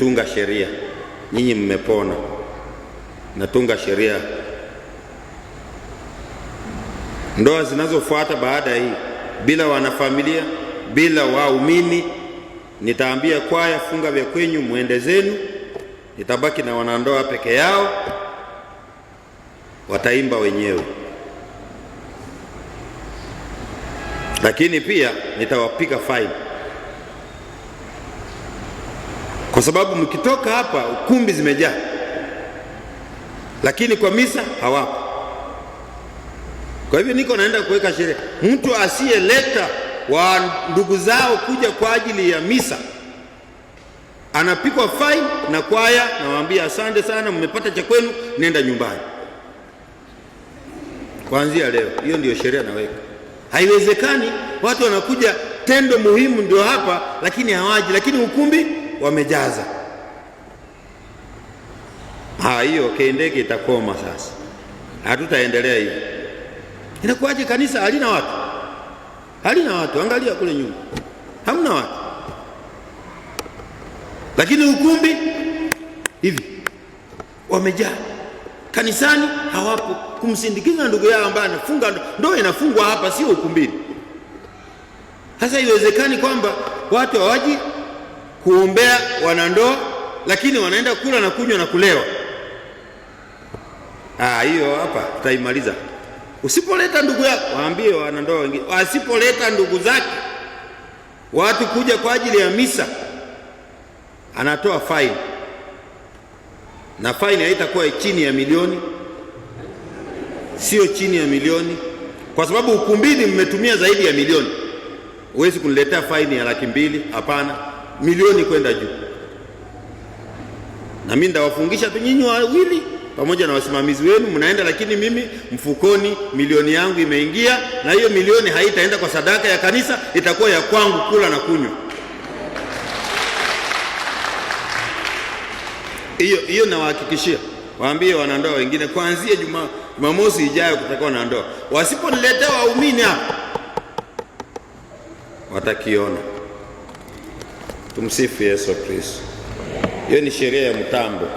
Nimetunga sheria, nyinyi mmepona. Natunga sheria, ndoa zinazofuata baada hii, bila wanafamilia, bila waumini, nitaambia kwaya, funga vya kwenyu muende zenu. Nitabaki na wanandoa peke yao, wataimba wenyewe, lakini pia nitawapiga faini kwa sababu mkitoka hapa ukumbi zimejaa, lakini kwa misa hawapo. Kwa hivyo niko naenda kuweka sheria, mtu asiyeleta wa ndugu zao kuja kwa ajili ya misa anapikwa faini na kwaya, nawaambia asante sana, mmepata cha kwenu, nenda nyumbani kuanzia leo. Hiyo ndio sheria naweka. Haiwezekani watu wanakuja tendo muhimu ndio hapa, lakini hawaji, lakini ukumbi wamejaza. Hiyo kendeke itakoma sasa, hatutaendelea hivi. Inakuwaje kanisa halina watu? Halina watu, angalia kule nyuma, hamna watu, lakini ukumbi hivi wamejaa. Kanisani hawapo kumsindikiza ndugu yao ambaye anafunga ndoa, inafungwa hapa, sio ukumbini. Sasa iwezekani kwamba watu hawaji kuombea wanandoa, lakini wanaenda kula na kunywa na kulewa. Hiyo hapa tutaimaliza. Usipoleta ndugu yako, waambie wanandoa wengine, wasipoleta ndugu zake watu kuja kwa ajili ya misa, anatoa faini, na faini haitakuwa chini ya milioni, sio chini ya milioni, kwa sababu ukumbini mmetumia zaidi ya milioni. Huwezi kuniletea faini ya 200,000, hapana, milioni kwenda juu. Na mimi ndawafungisha tu nyinyi wawili pamoja na wasimamizi wenu mnaenda, lakini mimi mfukoni milioni yangu imeingia, na hiyo milioni haitaenda kwa sadaka ya kanisa, itakuwa ya kwangu kula na kunywa. Hiyo hiyo nawahakikishia, waambie wanandoa wengine kuanzia Jumamosi ijayo kutakuwa na ndoa. Wasiponiletea waumini hapa watakiona. Tumsifu Yesu Kristo. Hiyo ni sheria ya mtambo.